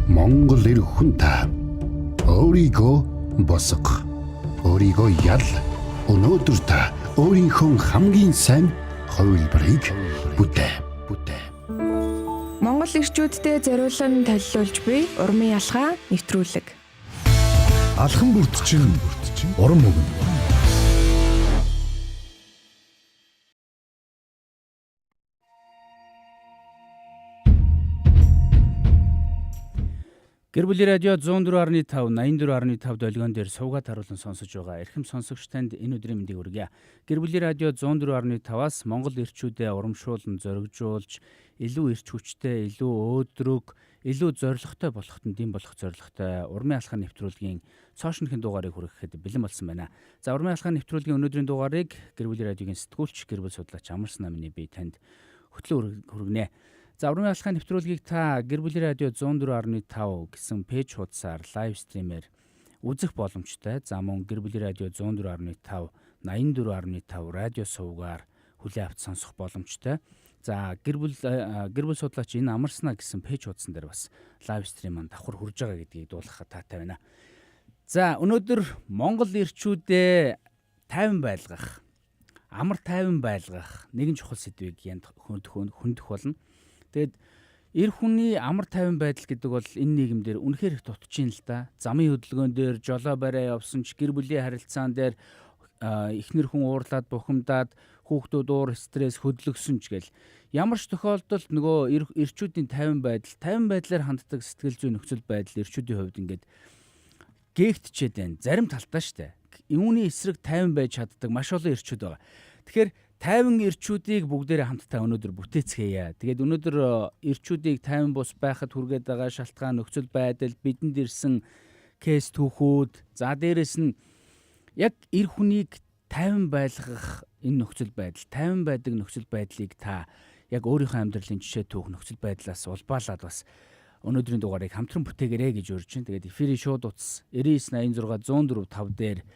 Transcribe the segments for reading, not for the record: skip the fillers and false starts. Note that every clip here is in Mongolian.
Монгол эр хүн та өөрийгөө босго. Өөрийгөө ял. Өнөөдөр та өөрийнхөө хамгийн сайн хувилбарыг бүтээ. Бүтээ. Монгол эрчүүддээ зориулан толилуулж буй урмын ялгаа нэвтрүүлэг. Алхан бүрт чинь урам өгнө. Гэр бүлийн радио 104.5 84.5 долгион дээр сувгаад харуулan сонсож байгаа эрхэм сонсогч танд энэ өдрийн мэндийг хүргье. Гэр бүлийн радио 104.5-аас Монгол эрчүүдээ урамшуулан зоригжуулж, илүү эрч хүчтэй, илүү өөдрөг, илүү зоригтой болоход нь дэм болох зорилготой урмын алхам нэвтрүүлгийн цоо шинэхэн дугаарыг хүргэхэд бэлэн болсон байна. За, урмын алхам нэвтрүүлгийн өнөөдрийн дугаарыг Гэр бүлийн радиогийн сэтгүүлч, гэр бүл судлаач Амарсан намны би танд хөтлөн хүргэнэ. За, урмын алхаан нэвтрүүлгийг та Гэр бүлийн радио 104.5 гэсэн пэйж хуудасаар live stream ээр үзэх боломжтой. За, мөн Гэр бүлийн радио 104.5 84.5 радио сувгаар хүлээн авч сонсох боломжтой. За, гэр бүл судлаач энэ Амарснаа гэсэн пэйж хуудсан дээр бас live stream маань давхар хүрж байгаа гэдгийг дуулгах таатай байна. За, өнөөдөр Монгол эрчүүдээ тайван байлгах, амар тайван байлгах нэгэн чухал сэдвийг янд хөндөх болно. Тэгээд эр хүний амар тайван байдал гэдэг бол энэ нийгэмдэр үнэхээр их дутж ийн л да. Замын хөдөлгөөн дээр жолоо бариа явсан ч, гэр бүлийн харилцаан дээр эхнэр хүн уурлаад бухимдаад, хүүхдүүд уур стресс хөдлөгсөн ч гэл ямар ч тохиолдолд нөгөө эрчүүдийн тайван байдал, тайван байдлаар ханддаг сэтгэл зүйн нөхцөл байдал эрчүүдийн хувьд ингээд гээгдчихэд байна. Зарим талтаа штэ. Үүний эсрэг тайван байж чаддаг маш олон эрчүүд байгаа. Тэгэхээр тайван эрчүүдийг бүгдээрээ хамтдаа өнөөдөр бүтээцгээе. Тэгээд өнөөдөр эрчүүдийг тайван бус байхад хүргээд байгаа шалтгаан, нөхцөл байдал, бидэнд ирсэн case түүхүүд, за дээрэс нь яг эр хүнийг тайван байлгах энэ нөхцөл байдал, тайван байдаг нөхцөл байдлыг та яг өөрийнхөө амьдралын жишээ түүх нөхцөл байдлаас улбаалаад бас өнөөдрийн дугаарыг хамтран бүтээгээрэй гэж урьж байна. Тэгээд эфирийн шууд утас 99 86 104 5 дээр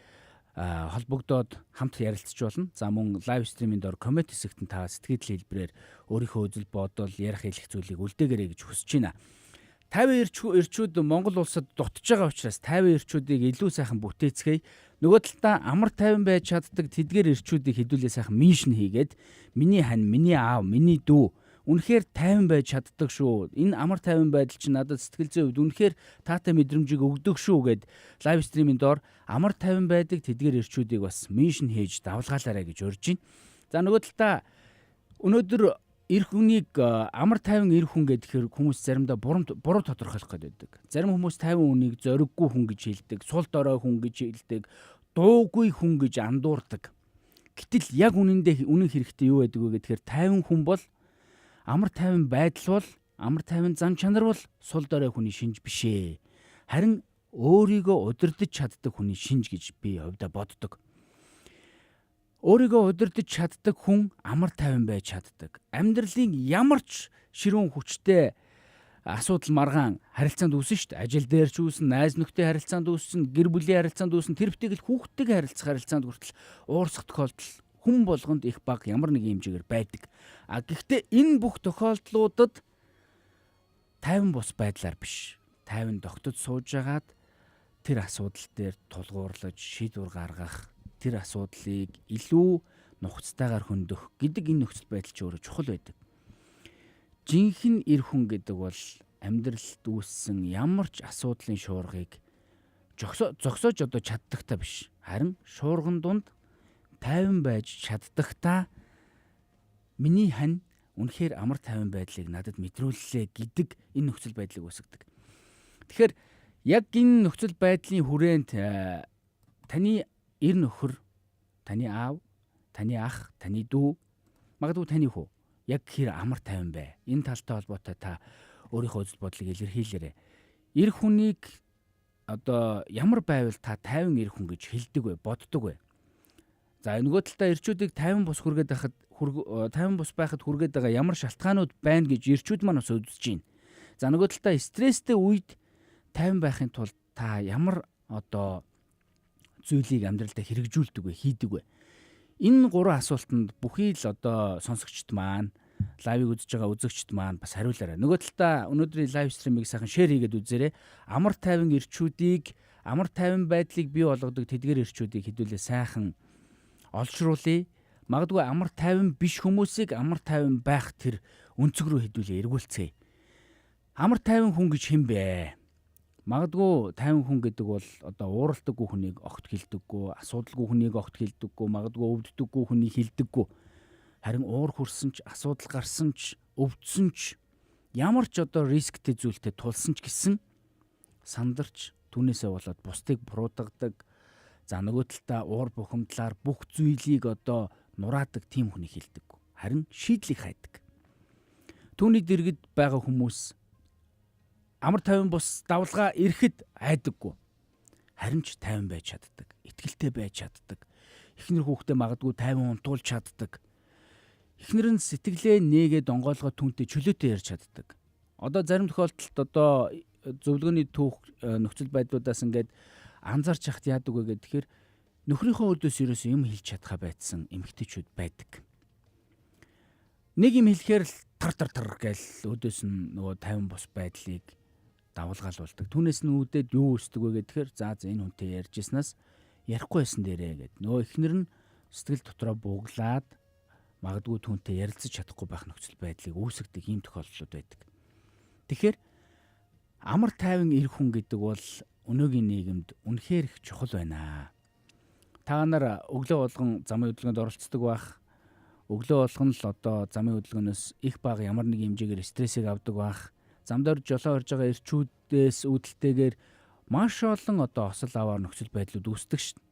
холбогдоод хамт ярилцж болно. За, мөн live stream ийн дор comment хэсэгт нь та сэтгэл хэлбэрээр өөрийнхөө үзэл бодол, ярих хэлэх зүйлийг үлдээгээрэй гэж хүсэж байна. 50 эрчүүд Монгол улсад дутж байгаа учраас 50 эрчүүдийг илүү сайхан бүтээцгээе. Нөгөө талдаа амар тайван байж чаддаг тэдгээр эрчүүдийг хэдүүлээ сайхан mention хийгээд, миний хань, миний аав, миний дүү үнэхээр тайван байж чаддаг шүү. Энэ амар тайван байдал чинь надад сэтгэл зүйн хувьд үнэхээр таатай мэдрэмжийг өгдөг шүү гэд live stream ийн доор амар тайван байдаг тэдгээр эрчүүдийг бас mention хийж давлгаалаарай гэж урьж байна. За, нөгөө талдаа өнөөдөр эр хүнийг амар тайван эр хүн гэхээр хүмүүс заримдаа буруу тодорхойлох гэдэг. Зарим хүмүүс тайван хүнийг зориггүй хүн гэж хэлдэг, сул дорой хүн гэж хэлдэг, дуугүй хүн гэж андуурдаг. Гэтэл яг үнэндээ үнэн хэрэгтээ юу байдаг вэ гэхээр тайван хүн бол, амар тайван байдал бол, амар тайван зан чанар бол сул дорой хүний шинж биш ээ. Харин өөрийгөө удирдах чаддаг хүний шинж гэж би хувьдаа боддог. Өөрийгөө удирдах чаддаг хүн амар тайван байж чаддаг. Амьдралын ямар ч ширүүн хүчтэй асуудал маргаан харилцаанд үүснэ шүү дээ. Ажил дээр ч үүснэ, найз нөхдийн харилцаанд үүснэ, гэр бүлийн харилцаанд үүснэ, тэр битгий л хүүхдтэйгээ харилцах харилцаанд хүртэл уурсах тохиолдол хүн болгонд их баг ямар нэгэн хэмжээгээр байдаг. А гэхдээ энэ бүх тохиолдлуудад тайван бус байдлаар биш. Тайван тогтод сууж агаад тэр асуудал дээр тулгуурлаж шийдвэр гаргах, тэр асуудлыг илүү нухацтайгаар хөндөх гэдэг энэ нөхцөл байдал ч өөрөө чухал байдаг. Жинхэнэ эр хүн гэдэг бол амьдралд үүссэн ямар ч асуудлын шуургыг зогсоож одоо чаддагтай биш. Харин шуурган дунд тайван байж чаддагтаа миний хань үнэхээр амар тайван байдлыг надад мэдрүүллээ гэдэг энэ нөхцөл байдлыг үүсгэдэг. Тэгэхээр яг энэ нөхцөл байдлын хүрээнд таны эр нөхөр, таны аав, таны ах, таны дүү, магадгүй таны хүү яг хэр амар тайван бай. Энэ талтай холбоотой та өөрийнхөө үзэл бодлыг илэрхийлээрэй. Эр хүнийг одоо ямар байвал та тайван эр хүн гэж хэлдэг вэ, боддог вэ? За, нөгөө талдаа эрчүүдийг тайван бус хүргээд байхад, тайван бус байхад хүргээд байгаа ямар шалтгаанууд байна гэж эрчүүд маань бас үзэж байна. За, нөгөө талдаа стресстэй үед тайван байхын тулд та ямар одоо зүйлийг амьдралдаа хэрэгжүүлдэг вэ, хийдэг вэ? Энэ гурван асуултанд бүхий л одоо сонсогчд маань Live ыг үзэж байгаа үзэгчд маань бас хариулаарай. Нөгөө талдаа өнөөдрийн live stream ыг сайхан share хийгээд үзээрэй. Амар тайван эрчүүдийг, амар тайван байдлыг бий болгодог тэдгээр эрчүүдийг хэдүүлээ сайхан олшруулъя. Магадгүй амар тайван биш хүмүүсийг амар тайван байх тэр өнцөг рүү хэдүүлээ эргүүлцгээе. Амар тайван хүн гэж хэн бэ? Магадгүй тайван хүн гэдэг бол одоо ууралдаггүй хүнийг огт хилдэггүй, асуудалгүй хүнийг огт хилдэггүй, магадгүй өвддөггүй хүнийг хилдэггүй. Харин уур хүрсэн ч, асуудал гарсан ч, өвдсөн ч, ямар ч одоо risk тэй зүйлтэй тулсан ч гэсэн сандарч, түүнээсээ болоод бусдыг буруутгадаг. За, нөгөө талдаа уур бухимдлаар бүх зүйлийг одоо нураадаг тийм хүнийг хилдэггүй. Харин шийдлийг хайдаг. Түүний дэргэд байгаа хүмүүс амар тайван бус давлгаа ирэхэд айдаггүй. Харин ч тайван байж чаддаг. Итгэлтэй байж чаддаг. Эхнэр хүүхдээ магадгүй тайван унтуулж чаддаг. Эхнэр нь сэтгэлээ нээгээд онгойлгоо түүнтэй чөлөөтэй ярьж чаддаг. Одоо зарим тохиолдолд одоо зөвлөгөөний түүх нөхцөл байдлуудаас ингээд анзаарч яхад яадаг вэ гэхээр нөхрийнхөө өөдөөс ерөөсөө юм хэлж чадхаа байцсан эмэгтэйчүүд байдаг. Нэг юм хэлэхээр л тар тар тар гээл өөдөөс нь нөгөө тайван бус байдлыг давалгаалуулдаг. Түүнээс нь үүдээд юу өсдөг вэ гэхээр за за, энэ хүнтэй ярьж ирснаас ярихгүй байсан дээрээ гэд. Нөгөө эхнэр нь сэтгэл дотроо бууглаад магадгүй түүнтэй ярилцаж чадахгүй байх нөхцөл байдлыг үүсгдэг ийм тохиолдлууд байдаг. Тэгэхээр амар тайван эр хүн гэдэг бол өнөөгийн нийгэмд үнэхээр их чухал байна. Та нар өглөө болгон замын хөдөлгөөнд оролцдог байх. Өглөө болгон л одоо замын хөдөлгөөнөөс их бага ямар нэг хэмжээгээр стрессийг авдаг байх. Зам дээр жолоо орж байгаа эрчүүдээс үүдэлтэйгээр маш олон одоо осол аваар нөхцөл байдлууд үүсдэг шүү дээ.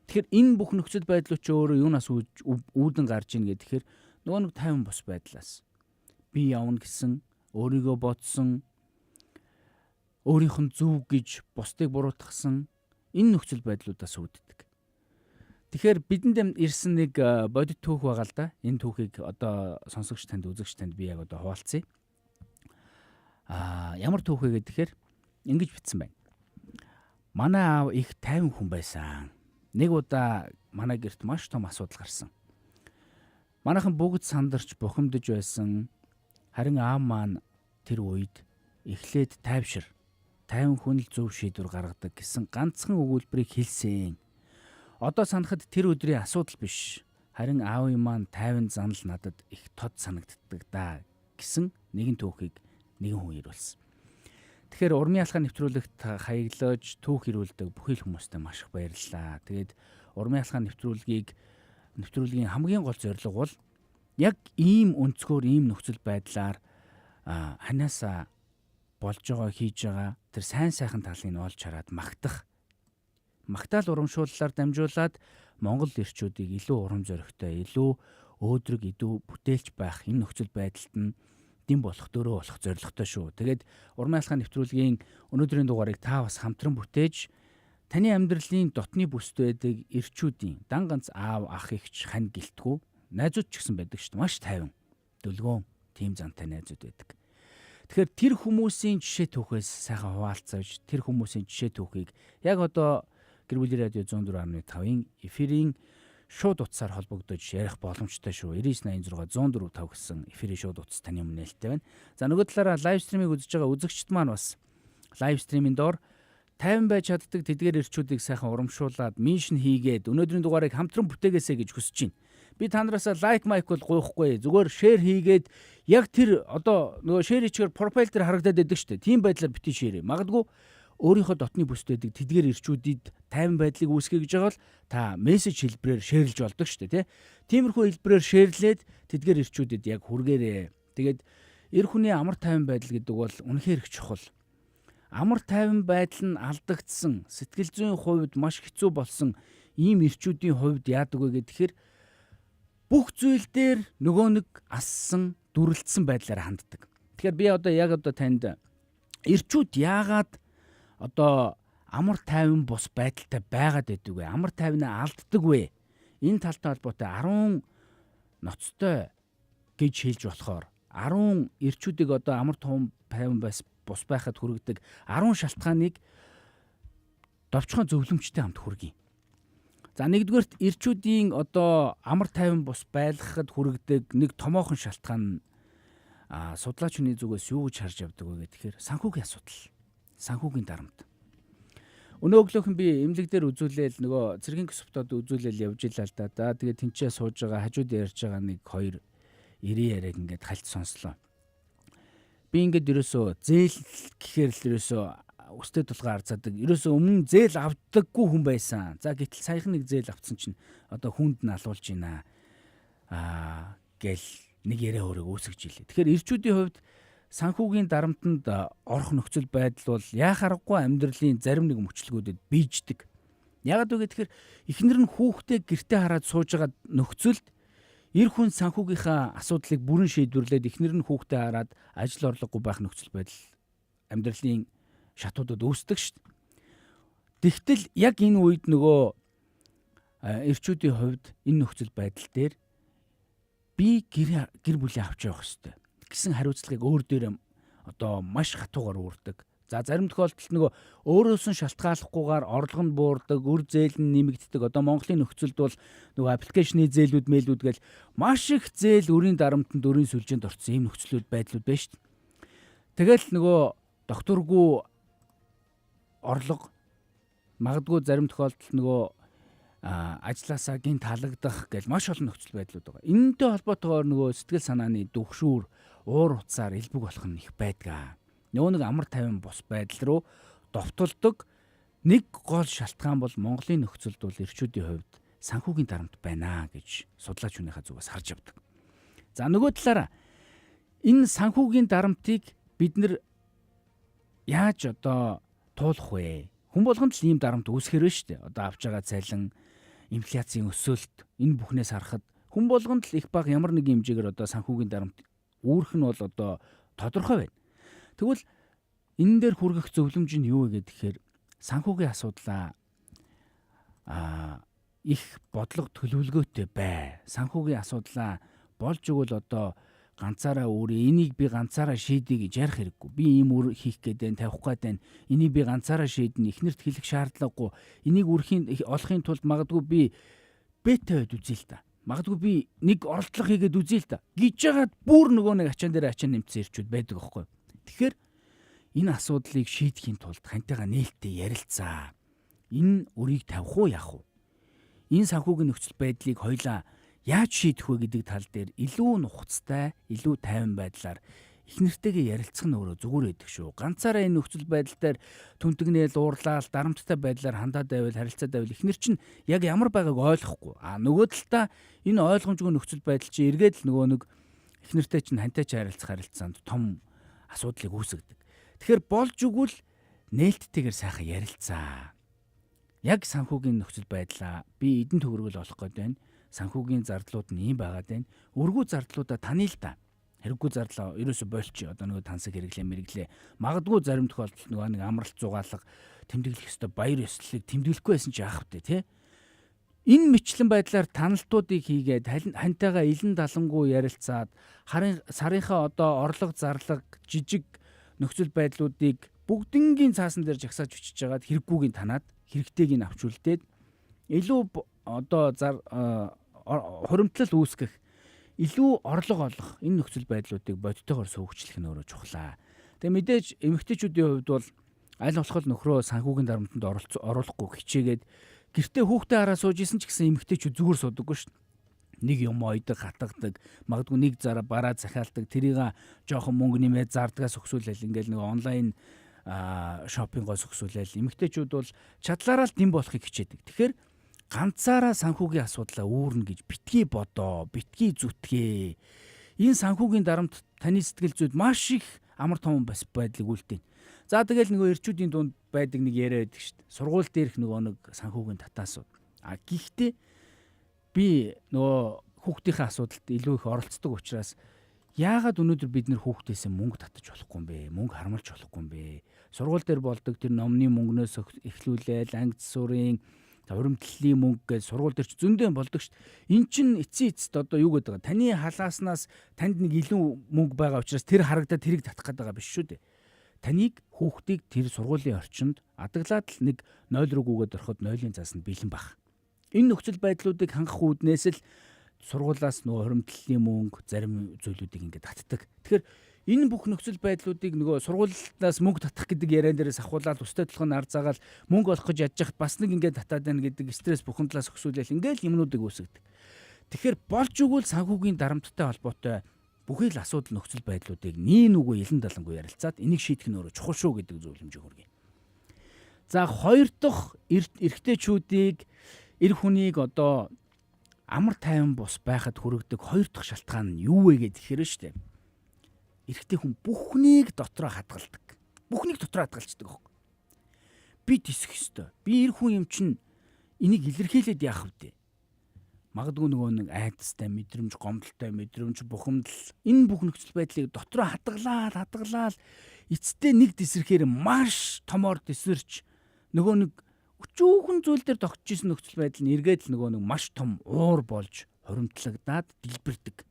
Тэгэхээр энэ бүх нөхцөл байдлууд чи өөрөө юунаас үүдэн гарч ийн гэхээр нөгөө нэг тайван бус байдлаас, би явна гэсэн, өөрийгөө бодсон, өөрийнх нь зөв гэж бусдыг буруутгасан энэ нөхцөл байдлуудаас үүддэг. Тэгэхээр бидэнд ирсэн нэг бодит түүх байгаа л да. Энэ түүхийг одоо сонсогч танд, үзэгч танд би яг одоо хуваалцъя. Ямар түүх вэ гэхээр ингэж бичсэн байна. Манай аав их тайван хүн байсан. Нэг удаа манай гэрт маш том асуудал гарсан. Манайхан бүгд сандарч бухимдаж байсан. Харин аав маань тэр үед эхлээд тайвшир. Тайван хүн л зөв шийдвэр гаргадаг гэсэн ганцхан өгүүлбэрийг хэлсэн. Одоо санахад тэр өдрийн асуудал биш. Харин аавын маань тайван занал надад их тод санагддаг даа гэсэн нэгэн түүхийг нэгэн хүн ирүүлсэн. Тэгэхээр урмын алхаа нэвтрүүлэгт хаяглаж түүх ирүүлдэг бүхий л хүмүүстээ маш их баярлалаа. Тэгээд урмын алхаа нэвтрүүлгийн хамгийн гол зорилго бол яг ийм өнцгөр, ийм нөхцөл байдлаар ханаасаа болж байгаа, хийж байгаа тэр сайн сайхан талыг нь олж хараад магтах, магтаал урамшууллаар дамжуулаад Монгол эрчүүдийг илүү урам зоригтой, илүү өөдрөг, илүү бүтээлч байх энэ нөхцөл байдалд нь дэм болох, дөрөө болох зорилготой шүү. Тэгээд урмын алхаа нэвтрүүлгийн өнөөдрийн дугаарыг та бас хамтран бүтээж, таны амьдралын дотны бүсд байдаг эрчүүдийн дан ганц аав, ах, эгч, хань гэлтгүү найзууд ч гэсэн байдаг шүү дээ. Маш тайван, дүлгөөн тийм зантай найзууд байдаг. Тэгэхээр тэр хүмүүсийн жишээ түүхээс сайхан хуваалцаж, тэр хүмүүсийн жишээ түүхийг яг одоо гэр бүлийн радио 104.5-ын эфирийн шууд утсаар холбогдож ярих боломжтой шүү. 9986 104.5 гэсэн эфирийн шууд утас таны өмнө нээлттэй байна. За, нөгөө талаараа live stream ыг үзэж байгаа үзэгчд маань бас live stream ийн доор тайван байж чаддаг тэдгээр эрчүүдийг сайхан урамшуулад mention хийгээд өнөөдрийн дугаарыг хамтран бүтээгээсэй гэж хүсэж байна. Би та нараас like майк бол гуйхгүй. Зүгээр share хийгээд яг тэр одоо нөгөө share хийчихээр profile дээр харагдаад байдаг шүү дээ. Тийм байдлаар бити share. Магадгүй өөрийнхөө дотны бүсд байдаг тэдгээр эрчүүдэд тайван байдлыг үүсгэе гэж байгаа бол та мессеж хэлбэрээр share лж болдог шүү дээ, тий. Тиймэрхүү хэлбэрээр share лээд тэдгээр эрчүүдэд яг хүргээрээ. Тэгээд эр хүний амар тайван байдал гэдэг бол үнэхээр их чухал. Амар тайван байдал нь алдагдсан, сэтгэл зүйн хувьд маш хэцүү болсон ийм эрчүүдийн хувьд яадаг вэ гэхээр бүх зүйл дээр нөгөө нэг ассан, дүрэлтсэн байдлаар ханддаг. Тэгэхээр би одоо яг одоо танд эрчүүд яагаад одоо амар тайван бус байдалтай байгаад байдаг вэ? Амар тайвнаа алддаг вэ? Энэ талтай холбоотой 10 ноцтой гэж хэлж болохоор 10 эрчүүдийг одоо амар тайван бус байхад хүргэдэг 10 шалтгааныг товчхон зөвлөмжтэй хамт хүргэе. За, нэгдүгээрт эрчүүдийн одоо амар тайван бус байлгахад хүргэдэг нэг томоохон шалтгаан нь Судлаач хүний зүгээс юу гэж харж явдаг вэ гэхээр санхүүгийн асуудал. Санхүүгийн дарамт. Өнөө өглөөхөн би эмнэлэг дээр үзүүлээл нөгөө цэргийн төсөвтөд үзүүлээл явж илаа л да. За тэгээд тэнцээ сууж байгаа хажууд ярьж байгаа нэг хоёр ирээ яриаг ингээд хальт сонслоо. Би ингээд ерөөсөө зээл гэхээр л ерөөсөө өстэй тулгаа арзаадаг. Ерөөсөө өмнө зээл авдаггүй хүн байсан. За гэтэл саяхан нэг зээл авцсан чинь одоо хүнд нь алуулж байна. Гэл нэг яриа өөрийг үүсгэж илээ. Тэгэхээр ирчүүдийн хувьд санхүүгийн дарамтанд орох нөхцөл байдал бол яах аргагүй амьдралын зарим нэг мөчлөгүүдэд бийждэг. Яагаад вэ гэхээр эхнэр нь хүүхдээ гэртээ хараад сууж байгаа нөхцөлд эр хүн санхүүгийнхаа асуудлыг бүрэн шийдвэрлээд эхнэр нь хүүхдээ хараад ажил орлогогүй байх нөхцөл байдал амьдралын шатуудад үүсдэг шүү дээ. Тэгтэл яг энэ үед нөгөө эрчүүдийн хувьд энэ нөхцөл байдал дээр би гэр бүлээ авч явах ёстой гэсэн хариуцлагыг өөр дээр одоо маш хатуугаар үүрдэг. За зарим тохиолдолд нөгөө өөрөөс нь шалтгааллахгүйгээр орлого нь буурдаг, үр зээл нь нэмэгддэг. Одоо Монголын нөхцөлд бол нөгөө аппликейшны зээлүүд, мэлүүд гэл маш их зээл өрийн дарамтанд, өрийн сүлжээнд орсон ийм нөхцлүүд байдлууд байна шүү дээ. Тэгэл нөгөө докторгүй орлого магадгүй зарим тохиолдолд нөгөө ажилласаа гин таалагдах гэл маш олон нөхцөл байдлууд байгаа. Энэнтэй холбоотойгоор нөгөө сэтгэл санааны дүгшүүр, уур утсаар элбэг болох нь их байдгаа. Нөгөө нэг амар тайван бус байдал руу довтолдог нэг гол шалтгаан бол Монголын нөхцөлд бол эрчүүдийн хувьд санхүүгийн дарамт байна гэж судлаач хүнийхээ зүгээс харж явдаг. За нөгөө талаараа энэ санхүүгийн дарамтыг бид нар яаж одоо туулах вэ? Хүн болгонд л ийм дарамт үүсгэр байна шүү дээ. Одоо авч байгаа цалин, инфляцийн өсөлт энэ бүхнээс харахад хүн болгонд л их бага ямар нэгэн хэмжээгээр одоо санхүүгийн дарамт үүрэх нь бол одоо тодорхой байна. Тэгвэл энэ дээр хүргэх зөвлөмж нь юу вэ гэхээр санхүүгийн асуудлаа их бодлого төлөвлөгөөтэй бай. Санхүүгийн асуудлаа болж өгвөл одоо ганцаараа үүрээ энийг би ганцаараа шийдье гэж ярих хэрэггүй. Би ийм үр хийх гээд байна, тавих гээд байна. Энийг би ганцаараа шийднэ. Эхнэрт хэлэх шаардлагагүй. Энийг үрхийн олохын тулд магадгүй би бета байд үзье л та. Магадгүй би нэг оролдлого хийгээд үзье л та. Гэж яагаад бүр нөгөө нэг ачаан дээр ачаан нэмсэн ирчүүд байдаг аахгүй. Тэгэхээр энэ асуудлыг шийдэхийн тулд хантайгаа нээлттэй ярилцаа. Энэ үрийг тавих уу яах вэ? Энэ санхүүгийн нөхцөл байдлыг хоёлаа яаж шийдэх вэ гэдэг тал дээр илүү нухацтай, илүү тайван байдлаар их нэртэйгээ ярилцах нь өөрөө зүгээр байдаг шүү. Ганцаараа энэ нөхцөл байдал дээр түнтэгнээл, уурлаал, дарамттай байдлаар хандаад байвал, харилцаад байвал их нэр чинь яг ямар байгааг ойлгохгүй. А нөгөө талдаа энэ ойлгомжгүй нөхцөл байдал чинь эргээд л нөгөө нэг их нэртэй чинь хантай ч харилцах харилцаанд том асуудлыг үүсгэдэг. Тэгэхээр болж өгвөл нээлттэйгээр сайхан ярилцаа. Яг санхүүгийн нөхцөл байдлаа би эдэн төгрөгөл олох гээд байна. Санхүүгийн зардлууд нь ийм байгаад байна. Өргүү зардлуудаа таны л да. Хэрэггүй зардлаа ерөөсө болчих. Одоо нөгөө тансаг хэрэглээ мэрглээ. Магадгүй зарим тохиолдолд нөгөө нэг амралт зугаалга тэмдэглэх ёстой баяр ёслолыг тэмдэглэхгүй байсан чи яах вэ те? Энэ мэтлэн байдлаар таналтуудыг хийгээд хантайгаа илэн далангуу ярилцаад сарынхаа одоо орлого зарлага жижиг нөхцөл байдлуудыг бүгднгийн цаасан дээр жагсааж бичиж жагаад хэрэггүйг нь танаад хэрэгтэйг нь авч үлдээд илүү одоо хуримтлал үүсгэх илүү орлого олох энэ нөхцөл байдлуудыг бодитойгоор сүйгчлэх нь өөрөө чухлаа. Тэгээ мэдээж эмэгтэйчүүдийн хувьд бол аль болох нөхрөө санхүүгийн дарамтанд оруулахгүй хичээгээд гэртээ хүүхдээ хараа сууж исэн ч гэсэн эмэгтэйчүүд зүгээр суудаггүй шүү дээ. Нэг юм ойдог, хатгадаг, магадгүй нэг зараа бараа захиалдаг, тэрийг жоохон мөнгө нэмээд зардгаас өгсүүлэл ингээл нэг онлайн шопингоос өгсүүлэл эмэгтэйчүүд бол чадлаараа л дэм болохыг хичээдэг. Тэгэхээр ганцаараа санхүүгийн асуудлаа үүрнэ гэж битгий бодоо, битгий зүтгээ. Энэ санхүүгийн дарамт таны сэтгэл зүйд маш их амар том бас байдлыг үлдээн. За тэгэл нөгөө эрчүүдийн дунд байдаг нэг яриа байдаг шүү дээ. Сургууль дээрх нөгөө нэг санхүүгийн татаасууд. А гэхдээ би нөгөө хүүхдийнхээ асуудалд илүү их оролцдог учраас яагаад өнөөдөр бид нэр хүүхдээсээ мөнгө татаж болохгүй юм бэ? Мөнгө харамлж болохгүй юм бэ? Сургууль дээр болдог тэр номны мөнгнөөс эхлүүлээл анги засварын хуримтлалын мөнгө гэж сургууль дээр ч зөндөө болдог шүү дээ. Эн чин эцсийн эцэст одоо юу гэдэг вэ? Таны халааснаас танд нэг илүү мөнгө байгаа учраас тэр харагдаад тэрийг татах гээд байгаа биш шүү дээ. Таныг хүүхдийг тэр сургуулийн орчинд адаглаад л нэг 0 руу гүгээд ороход 0-ын цаас нь бэлэн баг. Энэ нөхцөл байдлуудыг хангах үүднээс л Сургуулаас нөгөө хуримтлалын мөнгө, зарим зүйлүүдийг ингээд татдаг. Тэгэхээр энэ бүх нөхцөл байдлуудыг нөгөө сургуулиас мөнгө татах гэдэг яриан дээрээс ахуулаад өстэй толгой нар заагаал мөнгө олох гэж ядж хат бас нэг ингээд татаад байна гэдэг стресс бүхэн талаас өксүүлээл ингээл юмнуудыг үүсгдэг. Тэгэхээр болж өгвөл санхүүгийн дарамттай холбоотой бүхий л асуудал нөхцөл байдлуудыг нийн үгүй илэн далангүй ярилцаад энийг шийдэх нь өөрөө чухал шүү гэдэг зөвлөмжийг хүргэе. За, хоёр дахь эрэгтэйчүүдийг, эр хүнийг одоо амар тайван бус байхад хүргэдэг хоёр дахь шалтгаан нь юу вэ гэхээр шүү дээ. Эрэгтэй хүн бүхнийг дотроо хадгалдаг. Бүхнийг дотроо хадгалцдаг аахгүй. Би тисэх ёстой. Би эр хүн юм чинь энийг илэрхийлээд яах вэ? Магадгүй нөгөө нэг айдастай мэдрэмж, гомдолтой мэдрэмж, бухимдал, энэ бүх нөхцөл байдлыг дотроо хадгалаад хадгалаад эцэстээ нэг дэсрэхээр маш томоор дэсэрч, нөгөө нэг өчүүхэн зүйл дээр тогтож исэн нөхцөл байдал нь эргээд л нөгөө нэг маш том уур болж хуримтлагдаад дэлбэрдэг.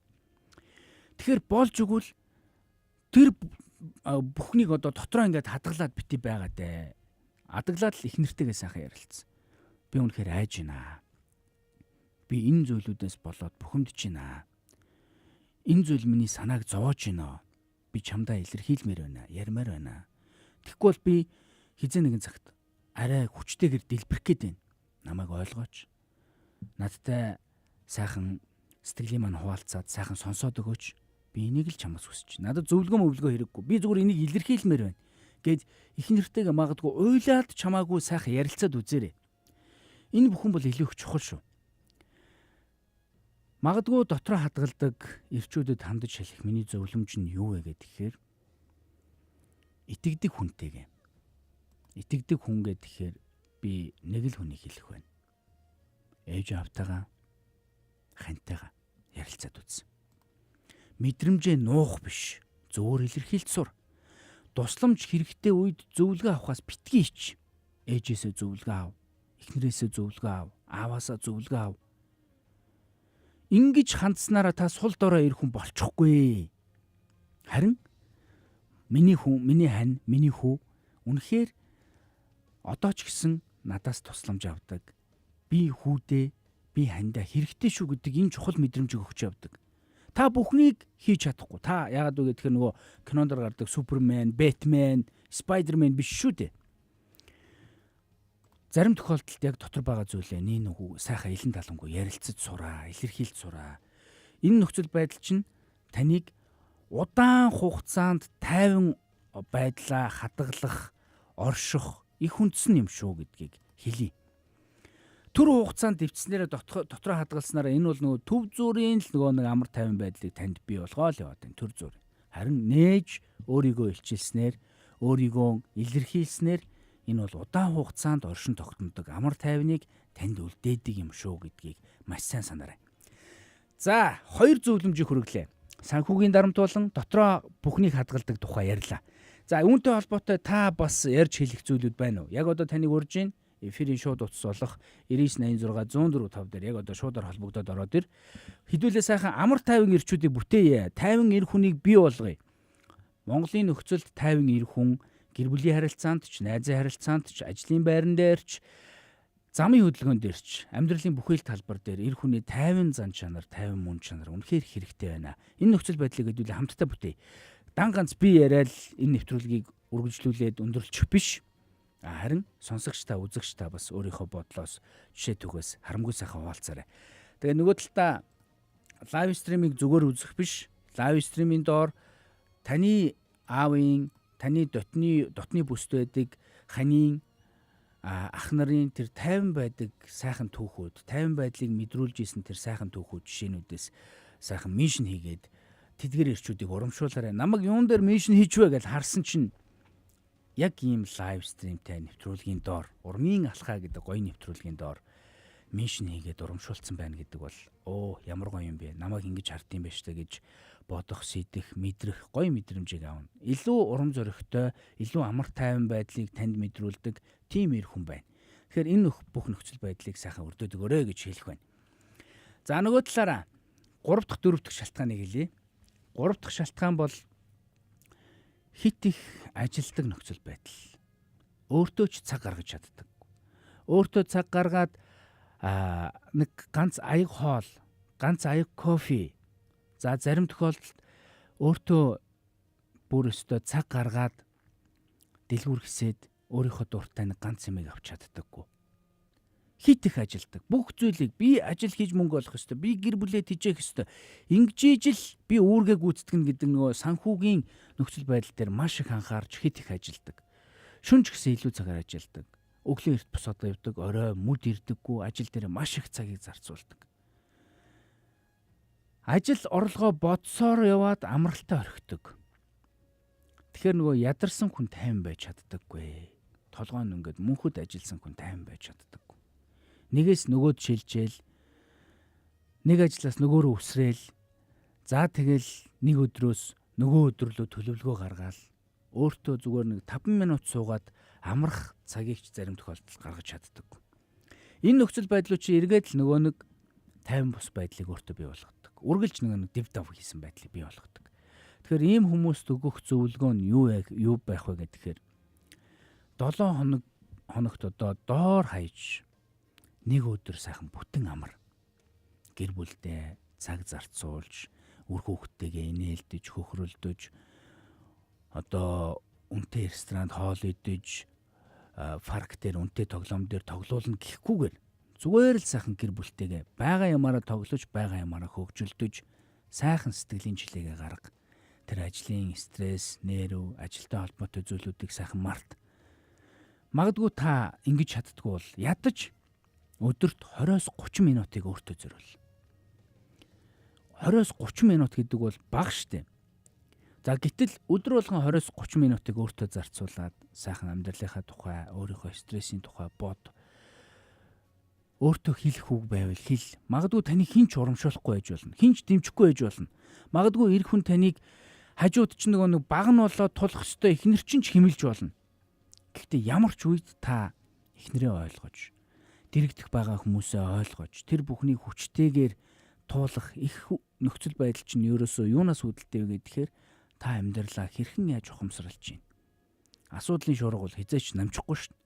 Тэгэхээр болж өгвөл тэр бүхнийг одоо дотроо ингээд хадгалаад бити байгаа дээ. Адаглаад л их нэртэйгээ сайхан ярилцсан. Би үнэхээр айж байна. Би энэ зүйлүүдээс болоод бухимдж байна. Энэ зүйл миний санааг зовоож байна. Би чамдаа илэрхийлмээр байна. Ярмаар байна. Тэгэхгүй бол би хизээ нэгэн цагт арай хүчтэйгэр дэлбэрэх гээд байна. Намайг ойлгооч. Надтай сайхан сэтгэлийн маань хуваалцаад сайхан сонсоод өгөөч. Би энийг л чамаас хүсэж. Надад зөвлөгөө мөвлөгөө хэрэггүй. Би зүгээр энийг илэрхийлмээр байна. Гэт их нэртэйгээ магадгүй уйлаад чамаагүй сайхан ярилцаад үзээрэй. Энэ бүхэн бол илүү их чухал шүү. Магадгүй дотроо хадгалдаг эрчүүдэд хандаж хэлэх миний зөвлөмж нь юу вэ гэхээр итгэдэг хүнтэйгээ. Итгэдэг хүн гэхээр би нэг л хүнийг хэлэх байна. Ээж аавтайгаа, хантайгаа ярилцаад үз. Мэдрэмжээ нуух биш, зөөр илэрхийлж сур. Тусламж хэрэгтэй үед зөвлөгөө авахаас битгий ич. Ээжээсээ зөвлөгөө ав, эхнэрээсээ зөвлөгөө ав, ааваасаа зөвлөгөө ав. Ингиж хандсанараа та сул дорой эр хүн болчихгүй. Харин миний хүн, миний хань, миний хүү үнэхээр одоо ч гэсэн надаас тусламж авдаг. Би хүүдээ, би хандаа хэрэгтэй шүү гэдэг энэ чухал мэдрэмжийг өгч явдаг. Та бүхнийг хийж чадахгүй. Та яагаад вэ гэхээр нөгөө кинонд гардаг Супермен, Бэтмен, Спайдермен биш шүү дээ. Зарим тохиолдолд яг дотор байгаа зүйлээ нин үгүй сайхан илэн талангүй ярилцаж сураа, илэрхийлж сураа. Энэ нөхцөл байдал чинь таныг удаан хугацаанд тайван байдлаа хадгалах, орших их хүндсэн юм шүү гэдгийг хэлье. Төр хугацаанд дэвтснээрээ дотроо хадгалснараа энэ бол нөгөө төв зүрийн л нөгөө нэг амар тайван байдлыг танд бий болгоол яваад байна, төр зүр. Харин нээж өөрийгөө илчилснээр, өөрийгөө илэрхийлснээр энэ бол удаан хугацаанд оршин тогтнодог амар тайвныг танд үлдээдэг юм шүү гэдгийг маш сайн санаарай. За, хоёр зөвлөмжийг хүргэлээ. Санхүүгийн дарамт болон дотроо бүхнийг хадгалдаг тухай ярьлаа. За, үүнтэй холбоотой та бас ярьж хэлэх зүйлүүд байна уу? Яг одоо таныг урьж байна. Эфирийн шууд утас болох 9986 104 5 дээр яг одоо шуудаар холбогдоод ороод ир. Хэдүүлээ сайхан амар тайван эрчүүдийг бүтээе. Тайван эр хүнийг бий болгоё. Монголын нөхцөлд тайван эр хүн гэр бүлийн харилцаанд ч, найзын харилцаанд ч, ажлын байран дээр ч, замын хөдөлгөөн дээр ч, амьдралын бүхий л талбар дээр эр хүний тайван зан чанар, тайван мөн чанар үнэхээр хэрэгтэй байна. Энэ нөхцөл байдлыг хэдүүлээ хамтдаа бүтээе. Дан ганц би яриад энэ нэвтрүүлгийг үргэлжлүүлээд өндөрлчих биш. Харин сонсогч та, үзэгч та бас өөрийнхөө бодлоос, жишээ түүхээс харамгүй сайхан хуваалцаарай. Тэгээ нөгөө талдаа live stream ийг зүгээр үзэх биш. Live stream ийн доор таны аавын, таны дотны бүст байдаг ханийн, ах нарын тэр тайван байдаг сайхан түүхүүд, тайван байдлыг мэдрүүлж исэн тэр сайхан түүхүүд жишээнүүдээс сайхан mention хийгээд тэдгэр эрчүүдийг урамшуулаарай. Намайг юун дээр mention хийчвэ гэж харсан чинь яг ийм live stream тэй нэвтрүүлгийн доор, урмын алхаа гэдэг гоё нэвтрүүлгийн доор mention хийгээд урамшуулсан байна гэдэг бол оо ямар гоё юм бэ? Намайг ингэж хардсан байх штэ гэж бодох, сэдэх, мэдрэх гоё мэдрэмжийг авна. Илүү урам зоригтой, илүү амар тайван байдлыг танд мэдрүүлдэг тийм эр хүн байна. Тэгэхээр энэ бүх нөхцөл байдлыг сайхан өрдөөд өгөөрэй гэж хэлэх байна. За, нөгөө талаараа 3 дахь, 4 дахь шалтгааныг хэлье. 3 дахь шалтгаан бол хит их ажилдаг нөхцөл байдал. Өөртөө ч цаг гаргаж чаддаг. Өөртөө цаг гаргаад нэг ганц аяг хоол Ганц аяг кофе. За зарим тохиолдолд өөртөө бүр өстөө цаг гаргаад дэлгүүр хэсээд өөрийнхөө дуртай нэг ганц юмыг авч чаддаггүй. Хит их ажилдаг. Бүх зүйлийг би ажил хийж мөнгө олох ёстой. Би гэр бүлээ тэжээх ёстой. Ингэж ижил би үүргээ гүйцэтгэнэ гэдэг нөгөө санхүүгийн нөхцөл байдал дээр маш их анхаарч хит их ажилдаг. Шүн ч гэсэн илүү цагаар ажилдаг. Өглөө эрт босоод явдаг, орой мүд ирдэггүй, ажил дээр маш их цагийг зарцуулдаг. Ажил орлогоо бодсоор яваад амралтаа орхидог. Тэгэхээр нөгөө ядарсан хүн тайван байж чаддаггүй. Толгой нь ингээд мөнхөд ажилласан хүн тайван байж чаддаггүй. Нэгээс нөгөөд шилжээл, нэг ажлаас нөгөө рүү үсрээл, за тэгэл нэг өдрөөс нөгөө өдөрлөө төлөвлөгөө гаргаал өөртөө зүгээр нэг 5 минут суугаад амрах цагийг ч зарим тохиолдолд гаргаж чаддаггүй. Энэ нөхцөл байдлууд чи эргээд л нөгөө нэг тайван бус байдлыг өөртөө бий болгодог. Үргэлж нөгөө нэг дэв дав хийсэн байдлыг бий болгодог. Тэгэхээр ийм хүмүүст өгөх зөвлөгөө нь юу байх вэ гэхээр 7 хоногт одоо доор хаяж нэг өдөр сайхан бүтэн амар гэр бүлдээ цаг зарцуулж, үр хүүхдтэйгээ инээлдэж, хөхрөлдөж, одоо үнэтэй ресторанд хоол идэж, парк дээр үнэтэй тоглоом дээр тоглоулна гэхгүйгээр зүгээр л сайхан гэр бүлтэйгээ байгаа ямаараа тоглож, байгаа ямаараа хөгжилдөж, сайхан сэтгэлийн чилээгээ гарга. Тэр ажлын стресс, нерв, ажилтай холбоотой зүйлүүдийг сайхан март. Магадгүй та ингэж чаддгүй бол ядаж өдөрт 20-30 минутыг өөртөө зориул. 20-30 минут гэдэг бол бага штэ. За гэтэл өдөр болгон 20-30 минутыг өөртөө зарцуулаад сайхан амьдралынхаа тухай, өөрийнхөө стрессийн тухай бод. Өөртөө хэлэх үг байвал хэл. Магадгүй таныг хэн ч урамшуулахгүй байж болно. Хэн ч дэмжихгүй байж болно. Магадгүй эр хүн таныг хажууд ч нөгөө нэг баг нь болоод тулах ёстой эхнэр чинь ч хэмэлж болно. Гэхдээ ямар ч үед та эхнэрээ ойлгож, дэрэгдэх байгаа хүмүүсээ ойлгож, тэр бүхнийг хүчтэйгээр туулах их нөхцөл байдал чинь ерөөсөө юунаас үүдэлтэй вэ гэхээр та амьдралаа хэрхэн яаж ухамсарлаж байна. Асуудлын шуурга бол хэзээ ч намчихгүй шүү дээ.